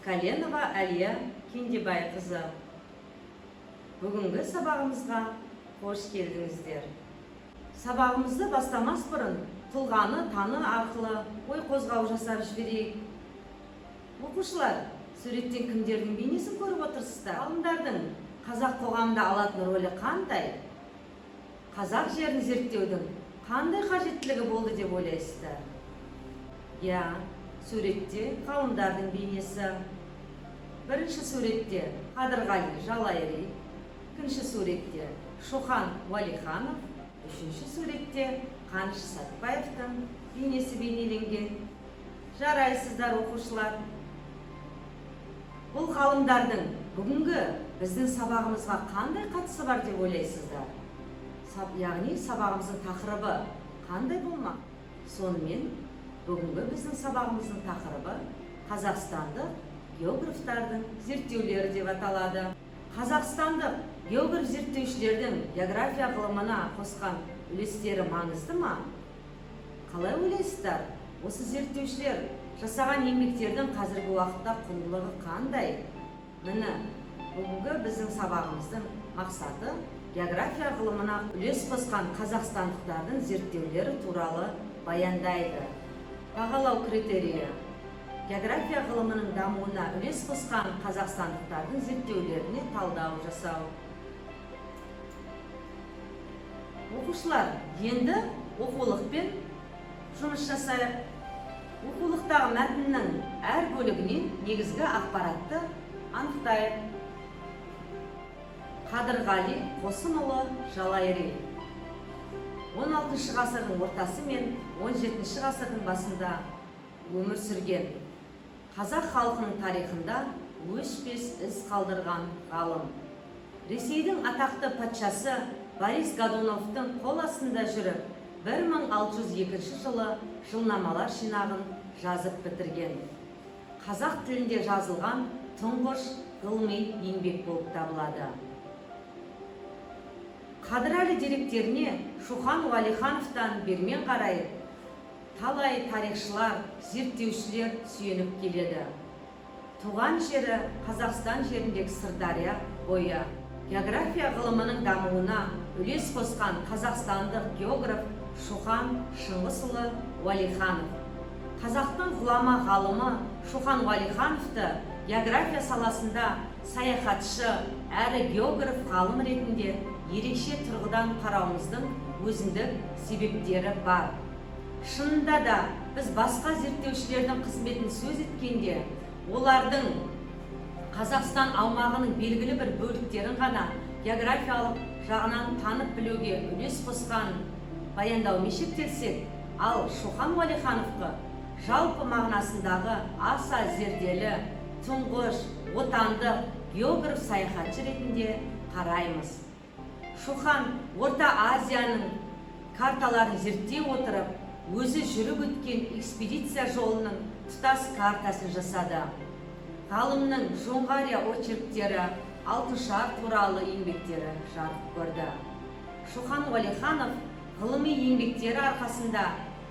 Каленова Әлия Кендебайқызы. Бүгінгі сабағымызға қош келдіңіздер. Сабағымызды бастамас бұрын тұлғаны таны арқылы ой қозғау жасап жіберейік. Оқушылар, суреттен кімдердің бейнесін көріп отырсыздар? Ғалымдардың қазақ қоғамында алатын рөлі қандай? Қазақ жерін зерттеудің қандай қажеттілігі болды деп ойлайсыздар? Иә, суретте ғалымдардың бейнесі. Бірінші суретте Қадырғали Жалайри, екінші суретте Шоқан Уәлиханов, үшінші суретте Қаныш Сәтбаевтың бейнесі бейнеленген. Жарайсыздар, оқушылар. Бұл ғалымдардың бүгінгі біздің сабағымызға қандай қатысы бар деп ойлайсыздар? Яғни сабағымыздың тақырыбы қандай болмақ? Сонымен, бүгінгі біздің сабағымыздың тақырыбы қазақстандық географтардың зерттеулері деп аталады. Қазақстандық географ зерттеушілердің география ғылымына қосқан үлестері маңызды ма? Қалай ойлайсыздар, осы зерттеушілер жасаған еңбектердің қазіргі уақытта құндылығы қандай? Міне, бүгінгі біздің сабағымыздың мақсаты география ғылымына үлес қосқан қазақстандықтардың зерттеулері туралы баяндайды. Бағалау критерийі: география ғылымының дамуына үлес қосқан қазақстандықтардың зерттеулеріне талдау жасау. Оқушылар, енді оқулықпен жұмыс жасайық. Оқулықтағы мәтіннің әр бөлігінен негізгі ақпаратты анықтайық. Қадырғали Қосынұлы Жалайри 16 ғасырдың ортасы мен 17 ғасырдың басында өмір сүрген, қазақ халқының тарихында өшпес із қалдырған ғалым. Ресейдің атақты патшасы Борис Годуновтың қол астында жүріп, 1602 жылы жылнамалар жинағын жазып бітірген. Қазақ тілінде жазылған тұңғыш ғылыми еңбек болып табылады. Қадырәлі деректеріне Шоқан Уәлихановтан бермен қарай талай тарихшылар, зерттеушілер сүйеніп келеді. Туған жері Қазақстан жеріндегі Сырдария бойы. География ғылымының дамуына үлес қосқан қазақстандық географ Шоқан Шыңғысұлы Уәлиханов. Қазақтың ғұлама ғалымы Шоқан Уәлихановты география саласында саяхатшы әрі географ ғалым ретінде ерекше тұрғыдан қарауымыздың өзіндік себептері бар. Шынында да, біз басқа зерттеушілердің қызметін сөз еткенде, олардың Қазақстан аумағының белгілі бір бөліктерін ғана географиялық жағынан танып білуге үлес қосқан баяндаумен шектелсек, ал Шоқан Уәлихановқа жалпы мағынасындағы аса зерделі, тұңғыш отандық географ саяхатшы ретінде қараймыз. Шоқан Орта Азияның карталарын зерттей отырып, өзі жүріп өткен экспедиция жолының тұтас картасын жасады. Ғалымның Жоңғария очерктері, Алтын шар туралы еңбектері жарық көрді. Шоқан Уәлиханов ғылыми еңбектері арқасында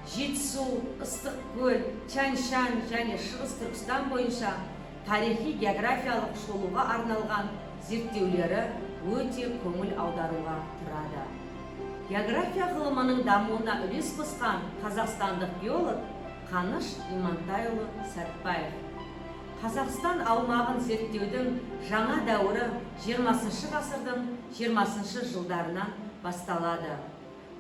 Жетісу, Ыстықкөл, Тянь Шань және Шығыс Түркістан бойынша тарихи географиялық шолуға арналған зерттеулері өте көңіл аударуға тұрады. География ғылымының дамуына үлес қосқан қазақстандық геолог Қаныш Имантайұлы Сәтбаев. Қазақстан аумағын зерттеудің жаңа дәуірі 20 ғасырдың 20 жылдарынан басталады.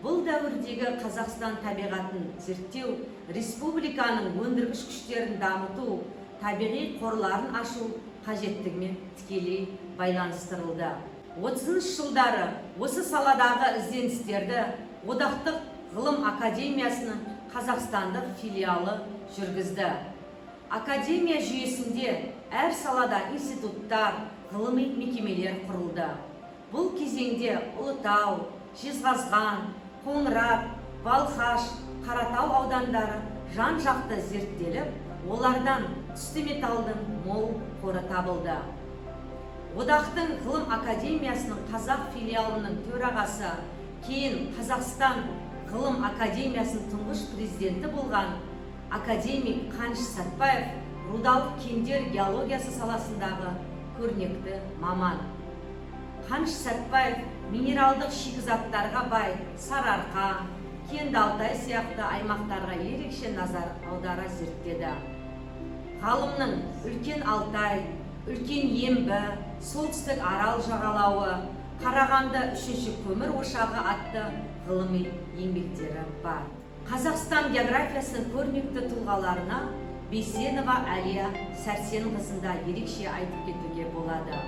Бұл дәуірдегі Қазақстан табиғатын зерттеу республиканың өндіргіш күштерін дамыту, табиғи қорларын ашу қажеттігімен тікелей байланыстырылды. 30 жылдары осы саладағы ізденістерді Одақтық ғылым академиясының қазақстандық филиалы жүргізді. Академия жүйесінде әр салада институттар, ғылыми мекемелер құрылды. Бұл кезеңде Ұлытау, Жезқазған, Қоңырат, Балқаш, Қаратау аудандары жан жақты зерттеліп, олардан түсті металдың мол қоры табылды. Одақтың ғылым академиясының қазақ филиалының төрағасы, кейін Қазақстан ғылым академиясының тұңғыш президенті болған академик Қаныш Сәтбаев рудалық кендер геологиясы саласындағы көрнекті маман. Қаныш Сәтбаев минералдық шикізаттарға бай Сарыарқа, Кенді Алтай сияқты аймақтарға ерекше назар аудара зерттеді. Ғалымның Үлкен Алтай, Үлкен Ембі, Солтүстік Арал жағалауы, Қарағанды үшінші көмір ошағы атты ғылыми еңбектері бар. Қазақстан географиясының көрнекті тұлғаларына Бейсенова Әлия Сәрсенқызын да ерекше айтып кетуге болады.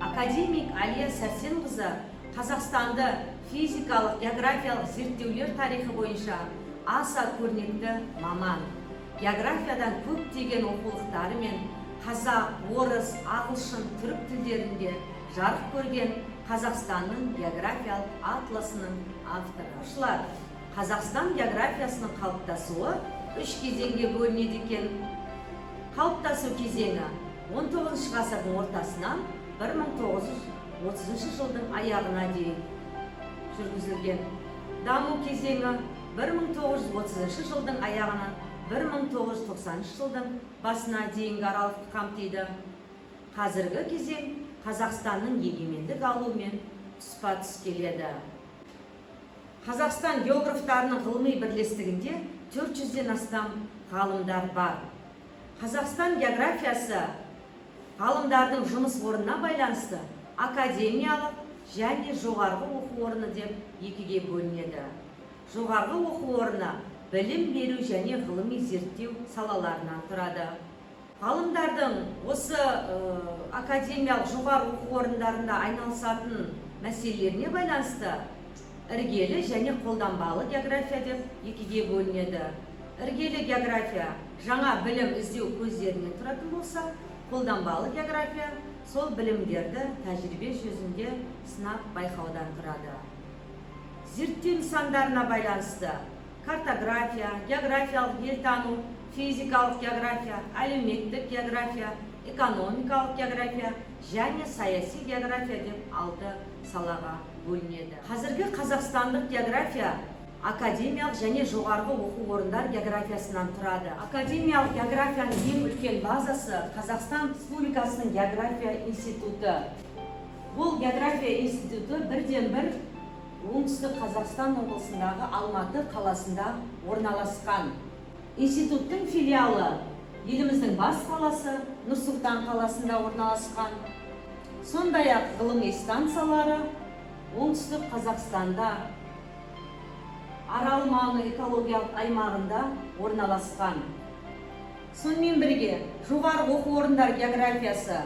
Академик Әлия Сәрсенқызы Қазақстанды физикалық географиялық зерттеулер тарихы бойынша аса көрнекті маман. Географиядан көптеген оқулықтары мен қазақ, орыс, ағылшын, түрік тілдерінде жарық көрген Қазақстанның географиялық атласының авторы. Оқушылар, Қазақстан географиясының қалыптасуы үш кезеңге бөлінеді екен. Қалыптасу кезеңі 19 ғасырдың ортасынан 1930 жылдың аяғына дейін жүргізілген. Даму кезеңі 1930 жылдың аяғынан 1990 жылдың басына дейінгі аралықты қамтиды. Қазіргі кезең Қазақстанның егемендік алуымен тұспа-тұс келеді. Қазақстан географтарының ғылыми бірлестігінде 400-ден астам ғалымдар бар. Қазақстан географиясы ғалымдардың жұмыс орнына байланысты академиялық және жоғарғы оқу орны деп екіге бөлінеді. Жоғарғы оқу орны білім беру және ғылыми зерттеу салаларынан тұрады. Ғалымдардың осы академиялық жоғарғы оқу орындарында айналысатын мәселелеріне байланысты іргелі және қолданбалы география деп екіге бөлінеді. Іргелі география жаңа білім іздеу көздерінен тұратын болса, қолданбалы география сол білімдерді тәжірибе жүзінде сынап байқаудан тұрады. Зерттеу нысандарына байланысты картография, географиялық елтану, физикалық география, әлеуметтік география, экономикалық география және саяси география деп 6 салаға бөлінеді. Қазіргі қазақстандық география академиялық және жоғарғы оқу орындар географиясынан тұрады. Академиялық географияның ең үлкен базасы Қазақстан Республикасының география институты. Бұл география институты бірден-бір Оңтүстік Қазақстан облысындағы Алматы қаласында орналасқан. Институттың филиалы еліміздің бас қаласы Нұр-Сұлтан қаласында орналасқан. Сондай-ақ ғылыми станциялары Оңтүстік Қазақстанда, Арал маңы экологиялық аймағында орналасқан. Сонымен бірге жоғарғы оқу орындар географиясы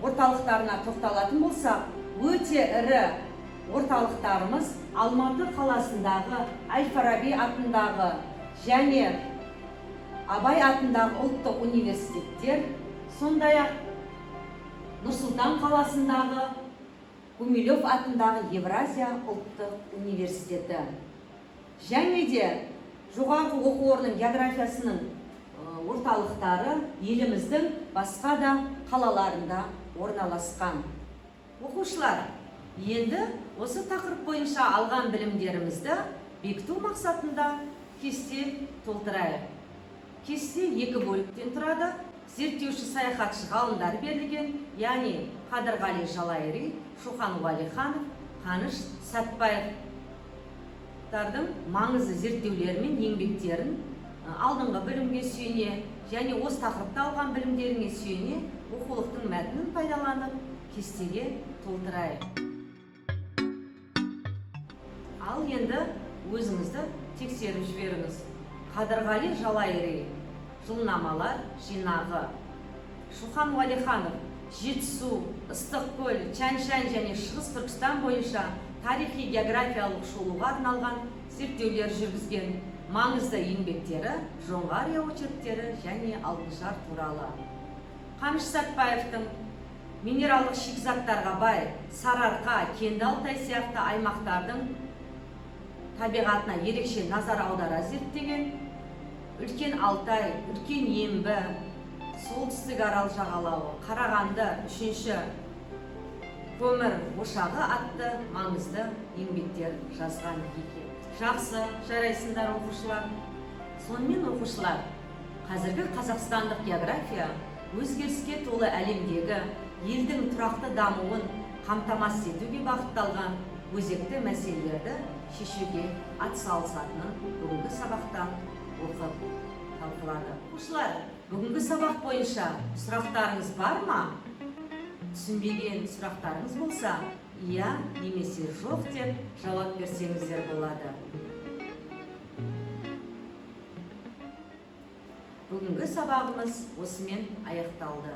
орталықтарына тоқталатын болсақ, өте ірі орталықтарымыз Алматы қаласындағы Әл-Фараби атындағы және Абай атындағы ұлттық университеттер, сондай-ақ Нұр-Сұлтан қаласындағы Гумилев атындағы Евразия ұлттық университеті. Және де жоғарғы оқу орнының географиясының орталықтары еліміздің басқа да қалаларында орналасқан. Оқушылар, енді осы тақырып бойынша алған білімдерімізді бекіту мақсатында кесте толтырайық. Кесте екі бөліктен тұрады. Зерттеуші саяхатшы ғалымдар берілген, яғни Қадырғали Жалайыри, Шоқан Уәлиханов, Қаныш Сәтбаевтардың маңызды зерттеулері мен еңбектерін алдыңғы білімге сүйене және осы тақырыпта алған білімдеріне сүйене оқулықтың мәтінін пайдаланып кестеге толтырайық. Ал енді өзіңізді тексеріп жіберіңіз. Қадырғали Жалайыри жылнамалар жинағы. Шоқан Уәлиханов Жетісу, Ыстықкөл, Тянь-Шань және Шығыс Түркістан бойынша тарихи географиялық шолуға арналған зерттеулер жүргізген. Маңызды еңбектері Жоңғария очерктері және Алтыншар туралы. Қаныш Сәтбаевтың минералдық шикізаттарға бай Сарыарқа, Кенді Алтай сияқты аймақтардың табиғатына ерекше назар аудара зерттеген Үлкен Алтай, Үлкен Ембі, Солтүстік Арал жағалауы, Қарағанды үшінші көмір ошағы атты маңызды еңбектер жазған екен. Жақсы, жарайсыңдар оқушылар. Сонымен оқушылар, Қазіргі қазақстандық география өзгеріске толы әлемдегі елдің тұрақты дамуын қамтамасыз етуге бағытталған өзекті мәселелерді шешуге атсалысатынын бүгінгі сабақтан оқып талқылады. Оқушылар, бүгінгі сабақ бойынша сұрақтарыңыз бар ма? Түсінбеген сұрақтарыңыз болса, иә немесе жоқ деп жауап берсеңіздер болады. Бүгінгі сабағымыз осымен аяқталды.